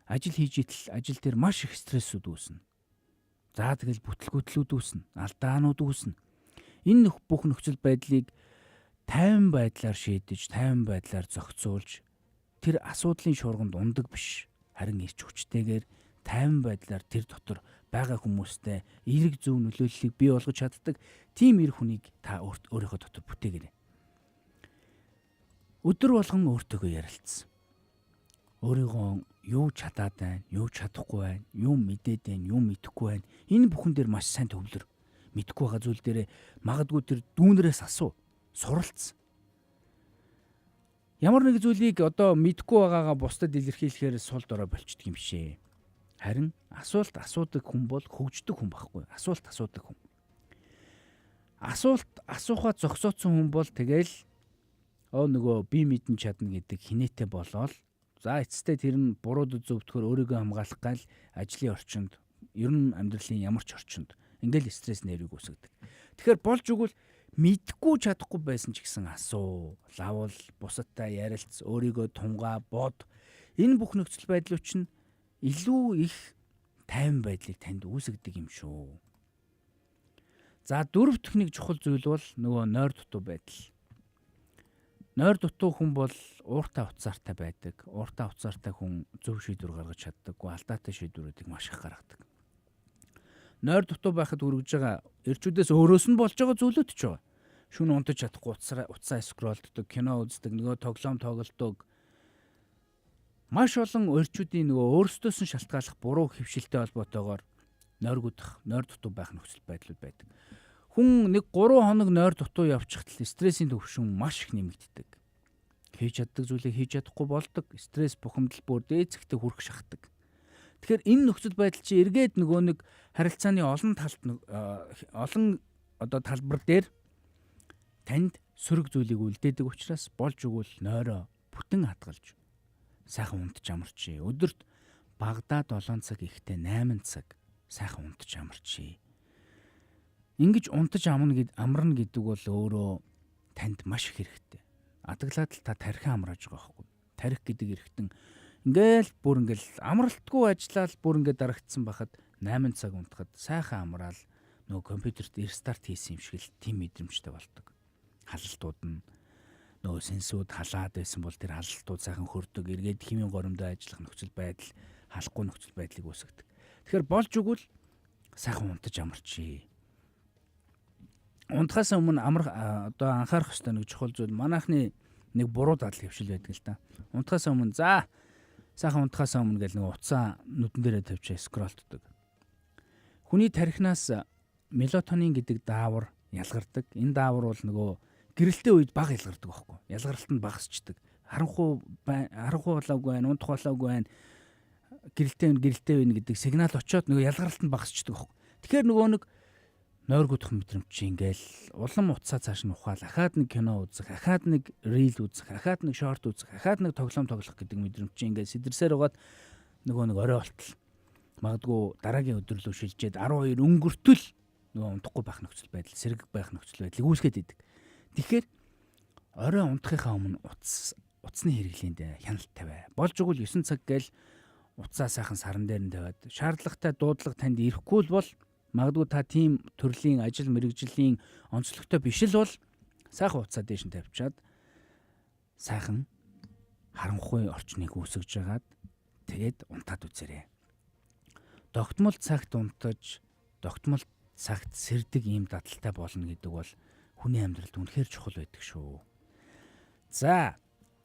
Ажил хийж итэл ажил дээр маш их стрессүүд үүснэ. За тэгэл бүтлгүүтлүүд үүснэ, алдаанууд үүснэ. Энэ бүх нөхцөл байдлыг тайван байдлаар шийдэж, тайван байдлаар зохицуулж тэр асуудлын шуурганд ундаг биш. Харин ирч хүчтэйгээр тайван байдлаар тэр дотор байгаа хүмүүстэй эерэг зөв нөлөөллийг бий болгож чаддаг тийм эр хүнийг та өөрийнхөө дотор бүтээгээрэй. Өдөр болгон өөртөөгөө ярилцсан. Өөрийгөө юу чадаад байна, юу чадахгүй байна, юу мэдээд байна, юу мэдэхгүй байна. Энэ бүхэн дээр маш сайн төвлөр. Мэдэхгүй байгаа зүйл дээрээ магадгүй тэр дүүнрээс асуу, суралц. Ямар нэг зүйлийг одоо мэдэхгүй байгаагаа бусдад илэрхийлэхээр сул дорой болчдөг юм бишээ. Харин асуулт асуудаг хүн бол хөгждөг хүн байхгүй. Асуулт асуудаг хүн. Асуулт асуухаа зогсооцсон хүн бол тэгэл нөгөө би мэдэн чадна гэдэг хинээтэй болоод за эцэстээ тэр нь бурууд зөвтгөхөөр өөрийгөө хамгаалах гал ажлын орчинд, ер нь амьдралын ямар ч орчинд ингээл стресс нервийг үүсгэдэг. Тэгэхээр болж өгвөл мэдгүй чадахгүй байсан ч гэсэн асуу, лавл, бусадтай ярилц, өөрийгөө тунгаа, бод. Энэ бүх нөхцөл байдлууд чинь илүү их тайван байдлыг танд үүсгэдэг юм шүү. За дөрөв дэх нэг чухал зүйл бол нөгөө нойр дутуу байдал. Нойр дутуу хүн бол ууртай уцаартай байдаг. Ууртай уцаартай хүн зөв шийдвэр гаргаж чаддаггүй, алдаатай шийдвэрүүдийг маш их гаргадаг. Нойр дутуу байхад хүргэж байгаа эрчүүдээс өөрөөс нь болж байгаа зүйлүүд ч байгаа. Шүн унтаж чадахгүй утсаа скролддог, кино үздэг, нөгөө тоглоом тоглодог. Маш олон эрчүүдийн нөгөө өөрсдөөс нь шалтгааллах буруу хөвшилтэй холбоотойгоор нойргуудах, нойр дутуу байх нөхцөл байдлууд байдаг. Хүн нэг 3 хоног нойр дутуу явчихтал стрессийн түвшин маш их нэмэгддэг. Хийж чаддаг зүйлээ хийж чадахгүй болдог. Стресс, бухимдал бүр дээцэгтээ хүрх шахдаг. Тэгэхээр энэ нөхцөл байдал чи эргээд нөгөө нэг харилцааны олон талд олон одоо талбар дээр танд сөрөг зүйлийг үлдээдэг учраас болж өгвөл нойроо бүтэн хадгалж сайхан унтж амарчээ. Өдөрт багадаа 7 цаг, ихтэй 8 цаг сайхан унтж амарчээ. Ингэж унтаж амарна гэдэг бол өөрөө танд маш их хэрэгтэй. Адаглаад л та тархин амрааж байгаа байхгүй. Тарих гэдэг эргэтэн ингээл бүр ингээл амралтгүй ажиллаад бүр ингээд дарагдсан байхад 8 цаг унтахад сайхан амраал Нөгөө компьютерт restart хийсэн юм шиг л тийм мэдрэмжтэй болдог. Халалтууд нь нөгөө сенсүүд халаад байсан бол тэр халалтууд сайхан хөрдөг, эргээд химийн горимдоо ажиллах нөхцөл байдал, халахгүй нөхцөл байдлыг үүсгэдэг. Тэгэхээр болж өгвөл сайхан унтаж амарчээ. Унтахаас өмнө амар одоо анхаарах ёстой нэг чухал зүйл манайхны нэг буруу дадал хэвшил байдаг л да. Унтахаас өмнө за сайхан унтахаас өмнө гэл нэг утсаа нүдэн дээрээ тавьчаа скроллддог. Хүний тархинаас мелатонин гэдэг даавар ялгардаг. Энэ даавар бол нөгөө гэрэлтэй үед бага ялгардаг байхгүй. Ялгаралт нь багасчдаг. Харанхуй болоогүй байна, унтах болоогүй байна. Гэрэлтэй байна, гэрэлтэй байна гэдэг сигнал очиод нөгөө ялгаралт нь багасчдаг байхгүй. Тэгэхээр нөгөө нэг нойргуудах мэдрэмж чи ингээл улам утсаа цааш нь ухаал, ахаад нэг кино үзэх, ахаад нэг reel үзэх, ахаад нэг short үзэх, ахаад нэг тоглоом тоглох гэдэг мэдрэмж чи ингээл сэтэрсээр байгаад нөгөө нэг орой болтол магадгүй дараагийн өдөр рүү шилжээд 12 өнгөртөл нөгөө унтахгүй байх нөхцөл байдал, сэрэг байх нөхцөл байдлыг үүсгээд идэг. Тэгэхээр орой унтахынхаа өмнө утасны хэрэглээнд хяналт тавиа. Болж өгвөл 9 цаг гээл утсаа сайхан саран дээр нь тавиад шаардлагатай дуудлага танд ирэхгүй л бол магадгүй та тийм төрлийн ажил мэргэжлийн онцлогтой биш л бол сайхан утсаа дээш нь тавьчаад сайхан харанхуй орчныг үүсгэж жагаад тэгээд унтаад үзээрэй. Тогтмол цагт унтаж, тогтмол цагт сэрдэг ийм дадалтай болно гэдэг бол хүний амьдралд үнэхээр чухал байдаг шүү. За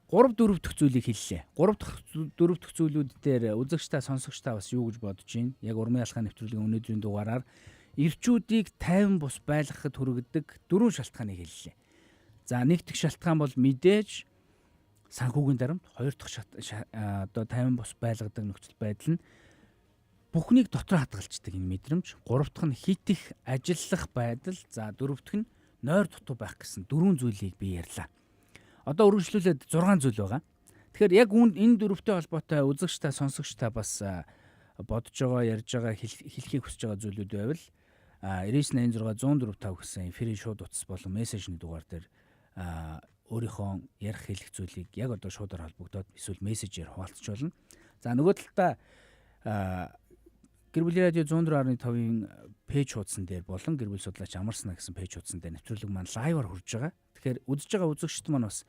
3 4 дахь зүйлийг хэллээ. 3 дахь 4 дахь зүйлүүд дээр үзэгч та сонсогч та бас юу гэж бодож байна? Яг урмын ялхаа нэвтрүүлгийн өнөөдрийн дугаараар ирчүүдийг тайван бус байлгахад хүргэдэг дөрвөн шалтгааныг хэллээ. За нэг дэх шалтгаан бол мэдээж санхүүгийн дарамт, хоёр дахь одоо тайван бус байлгадаг нөхцөл байдал нь бүхнийг дотор хадгалждаг энэ мэдрэмж, гурав дахь нь хит их ажиллах байдал, за дөрөв дэх нь нойр дутуу байх гэсэн дөрвөн зүйлийг би ярьлаа. Одоо үргэлжлүүлээд 6 зүйл байгаа. Тэгэхээр яг энэ дөрөвтэй холбоотой үзэгч та сонсогч та бас бодож байгаа, ярьж байгаа, хэлхийг хүсэж байгаа зүйлүүд байвал 9986 104 5 гэсэн эфирийн шууд утас болон мессежний дугаар дээр өөрийнхөө ярих хэлэх зүйлийг яг одоо шуудаар холбогдоод эсвэл мессежээр хуваалцж болно. За нөгөө талдаа Гэр бүлийн радио 104.5-ын page хуудсан дээр болон гэр бүл судлаач Амарсна гэсэн page хуудсан дээр нэвтрүүлэг маань live аар хүрж байгаа. Тэгэхээр үзэж байгаа үзэгчд маань бас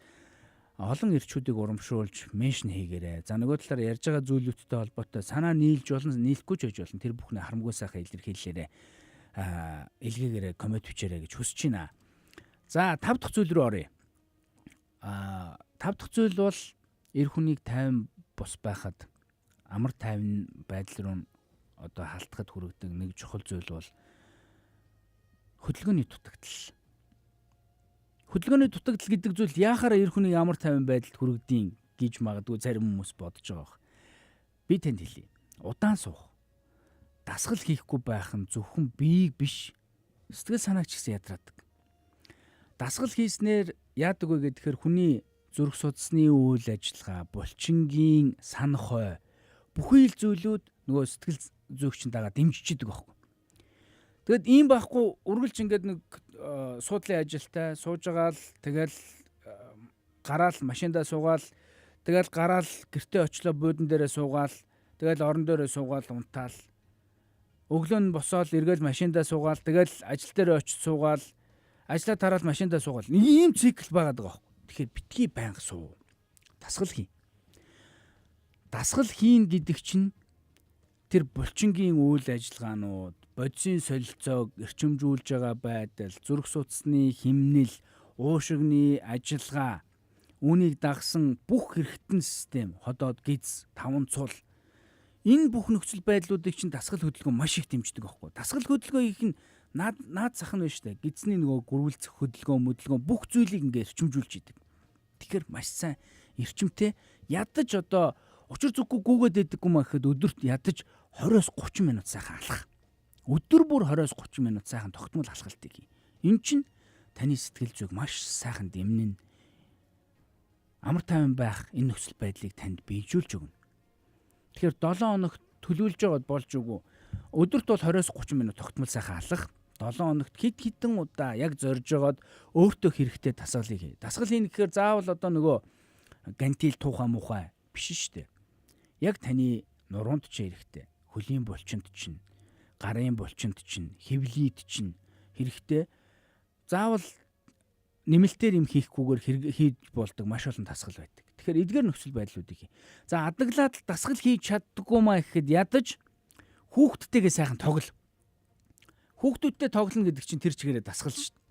олон ирчүүдийг урамшуулж mention хийгээрэй. За нөгөө талаар ярьж байгаа зүйлүүдтэй холбоотой санаа нийлж болно, нийлэхгүй ч байж болно. Тэр бүхний харамгүй сайхан илэрхийлээрэй. Илгээгээрэй, comment бичээрэй гэж хүсэж байна. За тав дахь зүйл рүү оръё. Тав дахь зүйл бол эр хүнийг тайван бус байхад амар тайван байдал руу одоо халтахад хүргэдэг нэг чухал зүйл бол хөдөлгөөний дутагдал. Хөдөлгөөний дутагдал гэдэг зүйл яахаараа эр хүний ямар тайван байдалд хүргэдийн гэж магадгүй зарим хүмүүс бодож байгаа бох. Би танд хэлье. Удаан суух. Дасгал хийхгүй байх нь зөвхөн биеийг биш сэтгэл санааг ч гэсэн ядраадаг. Дасгал хийснээр яадаг вэ гэхээр хүний зүрх судасны үйл ажиллагаа, булчингийн санах ой бүхий л зүйлүүд нөгөө сэтгэл зүйч чинь дагаа дэмжиж идэг байхгүй. Тэгэд ийм байхгүй үргэлж ингээд нэг суудлын ажилтай сууж байгаа л тэгэл гараал машиндаа суугаал тэгэл гараал гэртээ очлоо буудан дээрээ суугаал тэгэл орон дээрээ суугаал унтаал өглөө нь босоол эргээл машиндаа суугаал тэгэл ажил дээрээ очиж суугаал ажлаа тараал машиндаа суугаал нэг ийм цикл байгаад байгаа байхгүй. Тэгэхээр битгий байнга суу. Дасгал хий. Дасгал хийн гэдэг чинь тэр булчингийн үйл ажиллагаанууд, бодисын солилцоог эрчимжүүлж байгаа байдал, зүрх судасны химнэл, уушигны ажиллагаа, үүнийг дагсан бүх хэрэгтэн систем, ходоод, гиз, таван цул энэ бүх нөхцөл байдлуудыг чинь дасгал хөдөлгөөн маш их дэмждэг байхгүй. Дасгал хөдөлгөөн хийх нь наад наад зах нь байна шүү дээ. Гидсний нөгөө гүрвэлцэх хөдөлгөөн, мөдөлгөөн бүх зүйлийг ингээ эрчимжүүлж идэг. Тэгэхээр маш сайн эрчимтэй ядаж одоо учир зүггүй гүгээд байдаггүй маа гэхэд өдөрт ядаж 20-оос 30 минут сайхан алхах. Өдөр бүр 20-оос 30 минут сайхан тогтмол алхалтыг хий. Энэ чинь таны сэтгэл зүйг маш сайхан дэмнэн. Амар тайван байх энэ нөхцөл байдлыг танд биежүүлж өгнө. Тэгэхээр 7 хоногт төлөвлөж байгаад болж үгүй. Өдөрт бол 20-оос 30 минут тогтмол сайхан алах. 7 хоногт хэд хэдэн удаа яг зорж байгаад өөртөө хэрэгтэй дасгалыг хий. Дасгал хийнэ гэхээр заавал одоо нөгөө гантил туухай муухай биш шүү дээ. Яг таны нуруунд ч хэрэгтэй, хөлийн булчинд чинь, Гарын булчинд чинь, хевлийд чинь хэрэгтэй. Заавал нэмэлтээр юм хийхгүйгээр хийж болдог маш олон дасгал байдаг. Тэгэхээр эдгээр нөхцөл байдлуудыг хий. За адаглаад дасгал хийж чаддаггүй маа гэхэд ядаж хүүхдтэйгээ сайхан тоглол. Хүүхдүүдтэй тоглоно гэдэг чинь тэр чигээрээ дасгал шүү дээ.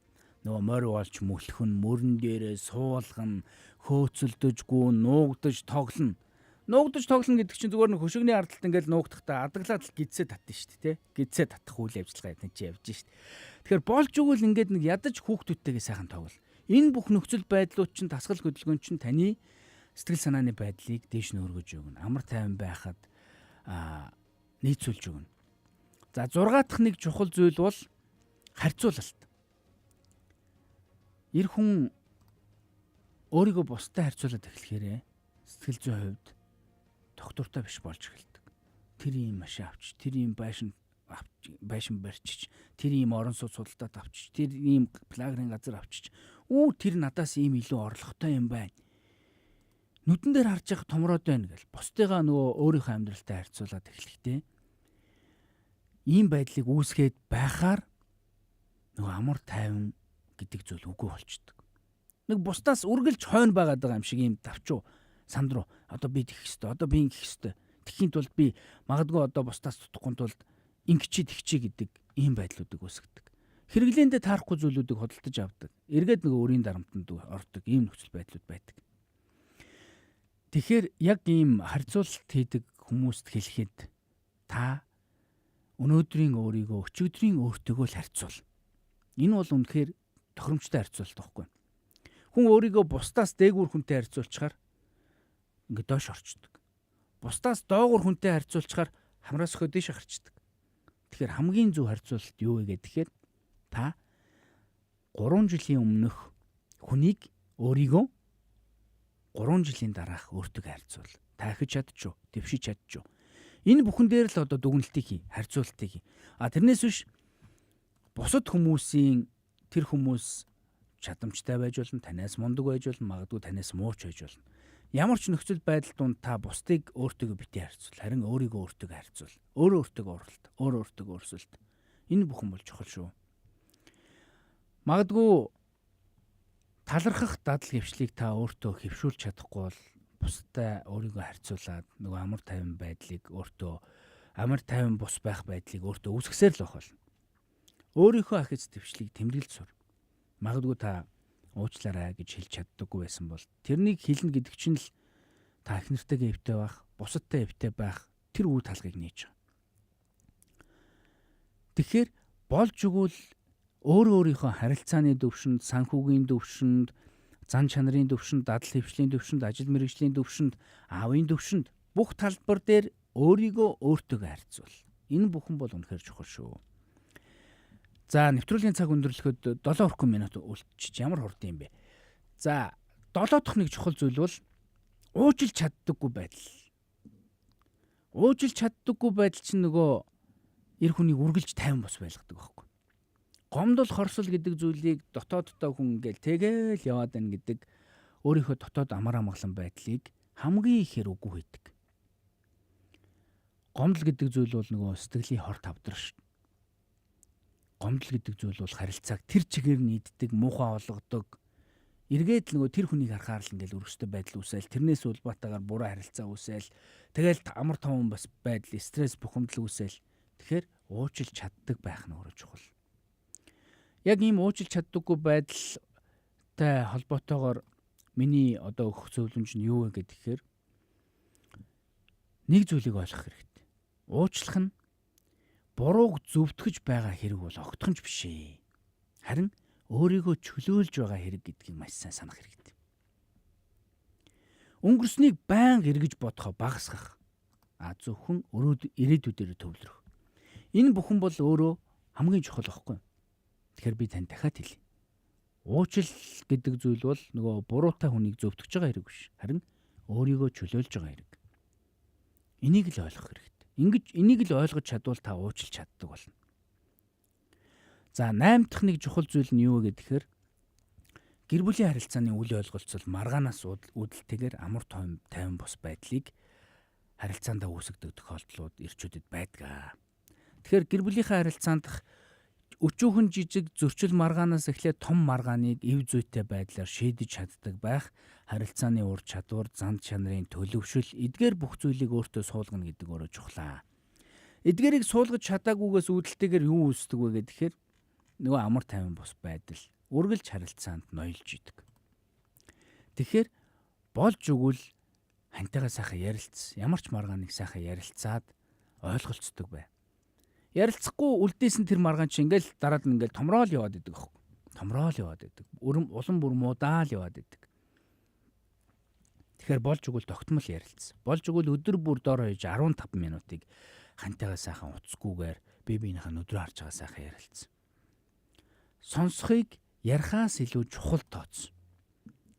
Нөгөө морь болж мөлхөн, мөрөн дээрээ суулгана, хөөцөлдөжгүй, нуугдаж тоглоно. Нуугдаж тоглоно гэдэг чинь зүгээр нэг хөшигний ардталт ингээл нуугдахдаа адаглаад л гидсээ татна шүү дээ, тэ. Гидсээ татах үйл ажиллагаа энэ чинь явж шүү дээ. Тэгэхээр болж өгвөл ингээд нэг ядаж хүүхдүүдтэйгээ сайхан тоглол. Энэ бүх нөхцөл байдлууд чинь дасгал хөдөлгөөн чинь таны сэтгэл санааны байдлыг дээш нь өргөж өгнө. Амар тайван байхад нийцүүлж өгнө. За 6 дахь нэг чухал зүйл бол харьцуулалт. Эр хүн өөрийгөө бусдад харьцуулаад эхлэхээрээ сэтгэл зүйн хувьд тогтвортой биш болж эхэлдэг. Тэр ийм машин авч, тэр ийм байшин авч, байшин барьчих, тэр ийм орон сууц худалдаад авчиж, тэр ийм плагрын газар авчиж. Үү тэр надаас ийм илүү орлоготой юм байна. Нүдэн дээр харж байгаа томроод байна гэл. Бусдыгаа нөгөө өөрийнхөө амьдралтай харьцуулаад эхлэхтэй. Ийм байдлыг үүсгээд байхаар нөгөө амар тайван гэдэг зүйл үгүй болчдөг. Нэг бусдаас үргэлж хойно байгаад байгаа юм шиг ийм давчуу санд руу одоо би тэгэх ёстой, одоо би ингэх ёстой. Тэгэхийн тулд би магадгүй одоо бусдаас тутахгүй тулд ингэчи тэгчи гэдэг ийм байдлуудыг үүсгэдэг. Хэрэглээндээ таарахгүй зүйлүүдийг худалдаж авдаг. Эргээд нөгөө өөрийн дарамтанд ордог ийм нөхцөл байдлууд байдаг. Тэгэхээр яг ийм харьцуулалт хийдэг хүмүүст хэлэхэд та өнөөдрийн өөрийгөө өчигдрийн өөртөөгөө л харьцуул. Энэ бол үнэхээр тохиромжтой харьцуулалт байхгүй. Хүн өөрийгөө бусдаас дээгүүр хүнтэй харьцуулчихаар ингээд доош орчдөг. Бусдаас доогуур хүнтэй харьцуулчихаар хамраас өхөө дээш гарчдаг. Тэгэхээр хамгийн зөв харьцуулалт юу вэ гэхээр та 3 жилийн өмнөх хүнийг өөрийгөө 3 жилийн дараах өөртөө харьцуул. Таахиж чадчих уу? Дэвшиж чадчих уу? Энэ бүхэн дээр л одоо дүгнэлтийг хий, харьцуултыг хий. А тэрнээс биш бусад хүмүүсийн тэр хүмүүс чадамжтай байж болно, танаас мундаг байж болно, магадгүй танаас мууч байж болно. Ямар ч нөхцөл байдал дунд та бусдыг өөртөөгөө битгий харьцуул. Харин өөрийгөө өөртөөгөө харьцуул. Өөрөө өөртөөгөө уралд, өөрөө өөртөөгөө өрсөлд. Энэ бүхэн бол чухал шүү. Магадгүй талархах дадал хөвшлийг та өөртөө хэвшүүлж чадахгүй бол бусдад өөрийгөө харьцуулаад нөгөө амар тайван байдлыг өөртөө амар тайван бус байх байдлыг өөртөө үүсгэсээр л байх болно. Өөрийнхөө ахиц дэвшлийг тэмдэглэж сур. Магадгүй та уучлаарай гэж хэлж чаддаггүй байсан бол тэрнийг хэлнэ гэдэг чинь л та их нэртэйгээ эвтэй байх, бусадтай эвтэй байх тэр үе талхыг нээж байгаа. Тэгэхээр болж өгвөл өөр өөрийнхөө харилцааны төвшөнд, санхүүгийн төвшөнд, зан чанарын төвшөнд, дадал хөвшлийн төвшөнд, ажил мэргэжлийн төвшөнд, аавын төвшөнд бүх талбар дээр өөрийгөө өөртөөгөө харьцуул. Энэ бүхэн бол үнэхээр чухал шүү. За нэвтрүүлгийн цаг өндөрлөхөд 7 минут үлдчих ямар хурд юм бэ? За 7 дахь нэг чухал зүйл бол уужилж чаддаггүй байдал. Уужилж чаддаггүй байдал чинь нөгөө эр хүнийг үргэлж тайван бос байлгадаг байхгүй. Гомдол хорсол гэдэг зүйлийг дотооддоо хүн ингээл тэгэл яваад байна гэдэг өөрийнхөө дотоод амар амгалан байдлыг хамгийн ихээр үгүй хийдэг. Гомдол гэдэг зүйл бол нөгөө сэтгэлийн хор тавдар шүү. Гомдол гэдэг зүйл бол харилцааг тэр чигээр нь иддэг, муухай олгодог. Эргээд л нөгөө тэр хүнийг харахаар л ингээл өргөстэй байдал үүсэл, тэрнээс улбаатаагаар буруу харилцаа үүсэл, тэгэл амар том бас байдал, стресс, бухимдал үүсэл. Тэгэхээр уучлж чаддаг байх нь өөрөө чухал. Яг ийм уучлж чаддаггүй байдалтай холбоотойгоор миний одоо өгөх зөвлөмж нь юу вэ гэхээр нэг зүйлийг ойлгох хэрэгтэй. Уучлах нь бурууг зөвтгөж байгаа хэрэг бол огтхон ч биш ээ. Харин өөрийгөө чөлөөлж байгаа хэрэг гэдгийг маш сайн санах хэрэгтэй. Өнгөрснийг байнга эргэж бодохоо багасгах. А зөвхөн ирээдүйдээр төвлөрөх. Энэ бүхэн бол өөрөө хамгийн чухал байхгүй. Тэгэхээр би танд дахиад хэлье. Уучлал гэдэг зүйл бол нөгөө буруутай хүнийг зөвтгөж байгаа хэрэг биш. Харин өөрийгөө чөлөөлж байгаа хэрэг. Энийг л ойлгох хэрэгтэй. Ингэж энийг л ойлгож чадвал та уучлж чаддаг болно. За 8 дахь нэг чухал зүйл нь юу вэ гэхээр гэр бүлийн харилцааны үл ойлголцол маргаанаас үүдэлтэйгээр амар тайван бус байдлыг харилцаандаа үүсгдэг тохиолдлууд эрчүүдэд байдаг. Тэгэхээр гэр бүлийнхээ харилцаанд өчүүхэн жижиг зөрчил маргаанаас эхлээд том маргааныг эв зүйтэй байдлаар шийдэж чаддаг байх, харилцааны ур чадвар, зан чанарын төлөвшил, эдгээр бүх зүйлийг өөртөө суулгана гэдэг өөрөө чухлаа. Эдгээрийг суулгаж чадаагүйгээс үүдэлтэйгээр юу үүсдэг вэ гэхээр нөгөө амар тайван бус байдал үргэлж харилцаанд ноёлж идэг. Тэгэхээр болж өгвөл хантайгаа сайхан ярилц, ямар ч маргааныг сайхан ярилцаад ойлголцдог бай. Ярилцахгүй үлдээсэн тэр маргаан чи ингээл дараад нь ингээл томроол яваад идэг аахгүй. Томроол яваад идэг. Улам бүр муудаал яваад идэг. Тэгэхээр болж өгвөл тогтмол ярилц. Болж өгвөл өдөр бүр дор хаяж 15 минутыг хантайгаа сайхан уцгүйгээр бие биенийхээ нүд рүү харж байгаа сайхан ярилц. Сонсохыг ярихаас илүү чухал тооц.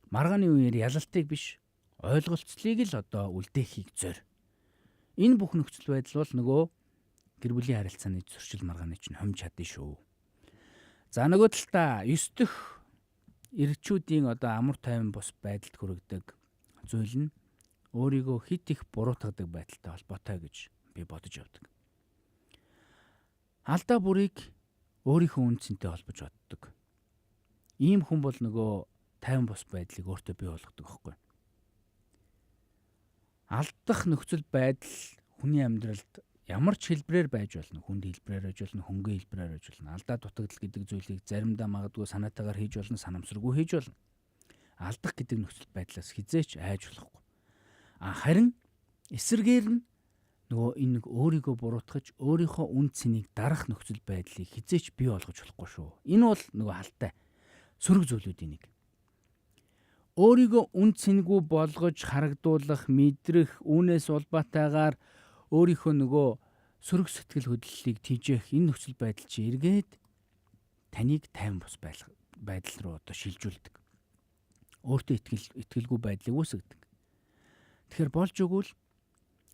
Маргааны үеэр ялалтыг биш, ойлголцлыг л одоо үлдээхийг зор. Энэ бүх нөхцөл байдал бол нөгөө гэр бүлийн харилцааны зөрчил маргааны чинь хомж чадна шүү. За нөгөө талдаа 9 дэх эрчүүдийн одоо амар тайван бус байдалд хүргэдэг зүйл нь өөрийгөө хит их буруутгадаг байдалтай холбоотой гэж би бодож явдаг. Алдаа бүрийг өөрийнхөө үн цэнтэй холбож боддог. Ийм хүн бол нөгөө тайван бус байдлыг өөртөө бий болгодог байхгүй. Алдах нөхцөл байдал хүний амьдралд ямар ч хэлбрээр байж болно. Хүнд хэлбрээр байж болно, хөнгөн хэлбрээр байж болно. Алдаа дутагдал гэдэг зүйлийг заримдаа магадгүй санаатайгаар хийж болно, санамсаргүй хийж болно. Алдах гэдэг нөхцөл байдлаас хизээч айж болохгүй. А харин эсэргээр нь нөгөө энэ нэг өөрийгөө буруутгаж өөрийнхөө үн цэнийг дарах нөхцөл байдлыг хизээч бий болгож болохгүй шүү. Энэ бол нөгөө халтай сөрөг зүйлүүдийн нэг. Өөрийгөө үн цэнгүй болгож харагдуулах, мэдрэх, үүнээс улбаатайгаар өөрийнхөө нөгөө сөрөг сэтгэл хөдлөлийг тижээх энэ нөхцөл байдал чи эргээд таныг тайван бус байдал руу одоо шилжүүлдэг. Өөртөө итгэлгүй байдлыг үүсгэдэг. Тэгэхээр болж өгвөл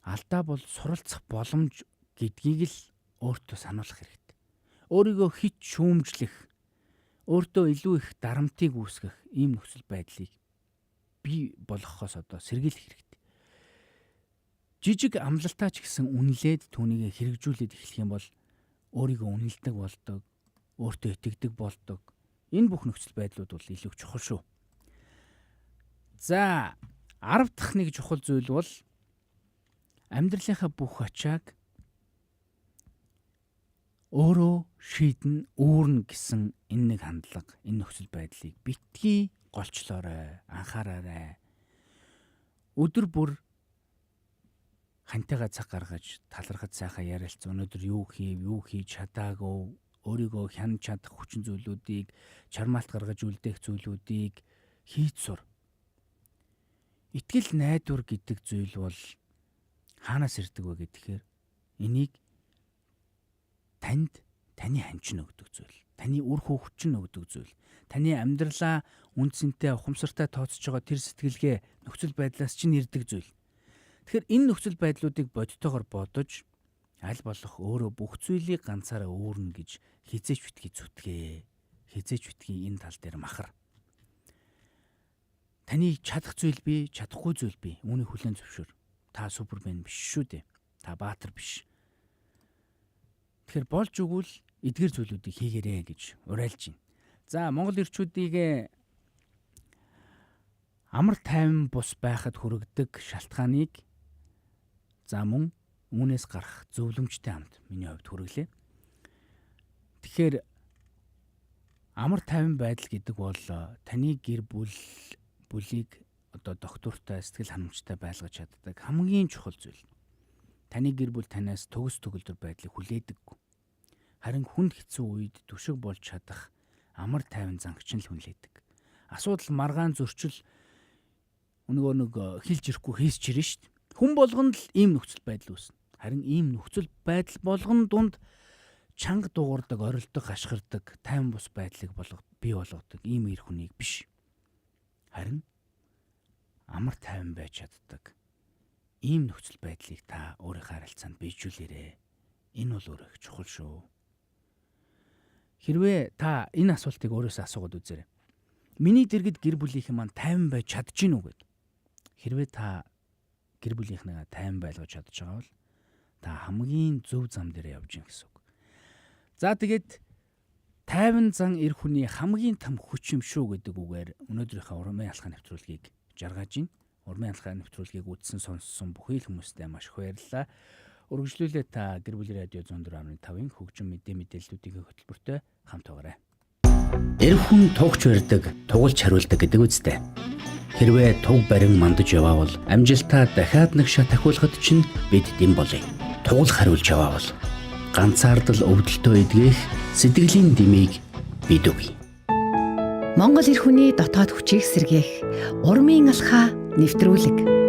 алдаа бол суралцах боломж гэдгийг л өөртөө сануулах хэрэгтэй. Өөрийгөө хит шүүмжлэх, өөртөө илүү их дарамтыг үүсгэх ийм нөхцөл байдлыг бий болгохоос одоо сэргийлэх хэрэгтэй. Жижиг амлалтаа ч гэсэн үнэлээд түүнийг хэрэгжүүлээд эхлэх юм бол өөрийгөө үнэлдэг болдог, өөртөө итгэдэг болдог. Энэ бүх нөхцөл байдлууд бол илүү чухал шүү. За, 10 дахь нэг чухал зүйл бол амьдралынхаа бүх ачааг өөрөө шийдэн үүрнэ гэсэн энэ нэг хандлага, энэ нөхцөл байдлыг битгий голчлоорой, анхаараарай. Өдөр бүр хантайгаа цаг гаргаж талархаж сайхан ярилцсан. Өнөөдөр юу хийв, юу хийж чадаагүй, өөрийгөө хянаж чадах хүчин зүйлүүдийг, чармаалт гаргаж үлдээх зүйлүүдийг хийж сур. Итгэл найдвар гэдэг зүйл бол хаанаас ирдэг вэ гэхээр энийг танд таны ханчин өгдөг зүйл, таны үр хүүхэд чинь өгдөг зүйл, таны амьдралаа үн цэнтэй ухамсартай тооцож байгаа тэр сэтгэлгээ нөхцөл байдлаас чинь ирдэг зүйл. Тэгэхээр энэ нөхцөл байдлуудыг бодитойгоор бодож аль болох өөрөө бүх зүйлийг ганцаараа үүрнэ гэж хизээч битгий зүтгээ. Хизээч битгий энэ тал дээр махар. Таны чадах зүйл бий, чадахгүй зүйл бий. Үүнийг хүлээн зөвшөөр. Та супермен биш шүү дээ. Та баатар биш. Тэгэхээр болж өгвөл эдгэр зүйлүүдийг хийгээрэй гэж уриалж байна. За, Монгол эрчүүдийг амар тайван бус байхад хүргэдэг шалтгааныг за мөн үүнээс гарах зөвлөмжтэй хамт миний хувьд хүргэлээ. Тэгэхээр амар тайван байдал гэдэг бол таны гэр бүлийг одоо доктортой сэтгэл ханамжтай байлгаж чаддаг хамгийн чухал зүйл. Таны гэр бүл танаас төгс төгөлдөр байдлыг хүлээдэггүй. Харин хүнд хэцүү үед түшиг болж чадах амар тайван зангч нь л хүнлээдэг. Асуудал маргаан зөрчил нөгөө нэг хилж ирэхгүй хийсч ирнэ шүү дээ. Хүн болгонд л ийм нөхцөл байдал үүснэ. Харин ийм нөхцөл байдал болгон дунд чанга дуугардаг, орилдог, хашгирдаг, тайван бус байдлыг бий болгодог ийм эр хүнийг биш. Харин амар тайван байж чаддаг ийм нөхцөл байдлыг та өөрийнхөө харилцаанд биежүүлээрэй. Энэ бол өөрөө их чухал шүү. Хэрвээ та энэ асуултыг өөрөөсөө асуугаад үзээрэй. Миний дэргэд гэр бүлийнхэн маань тайван байж чадж гин үү гэд. Хэрвээ та гэр бүлийнхнийгаа тайван байлгаж чадж байгаа бол та хамгийн зөв зам дээр явж гин гэсэн үг. За, тэгээд 50 зан эр хүний хамгийн том хүч юм шүү гэдэг үгээр өнөөдрийнхөө урмын алхаа нэвтрүүлгийг жаргаж байна. Урмын алхаа нэвтрүүлгийг үзсэн, сонссон бүхий л хүмүүстээ маш их баярлалаа. Үргэлжлүүлээ та Гэр бүлийн радио 104.5-ын хөгжим мэдээ мэдээллүүдийн хөтөлбөртэй хамт байгаарай. Эр хүн тугч барьдаг, тугалж хариулдаг гэдэг үстэй. Хэрвээ туг барин мандаж яваавал амжилтаа дахиад нэг шат ахиулахад чинь бид дэм болъё. Тугал хариулж яваавал ганцаардал өвдөлтөө эдгэх сэтгэлийн дэмийг бид өгье. Монгол эр хүний дотоод хүчийг сэргээх урмын алхаа нэвтрүүлэг.